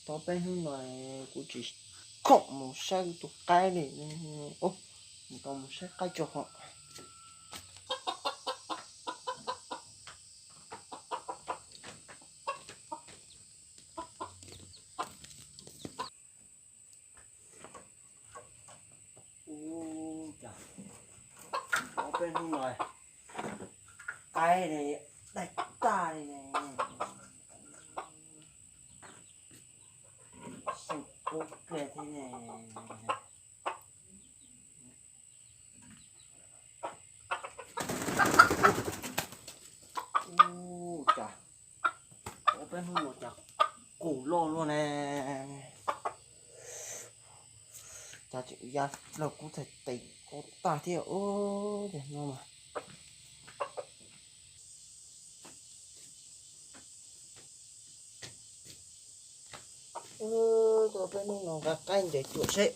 Tau peb hnub no kuv tsis khoom mus saib tus qaib li. Mus tau mus saib qaib tso hov. Ub, cas tau peb hnub no qaib ne, daig tag li ne. Xeem kub kiag thiab ne. Ub, cas tau peb hnub no cas qus loj luaj ne. Cas tseem ya los kub txhais tes kub tag thiab. Ub, cas no mas. Ub, tau peb hnub no nqa qaib ncaws cuam saib.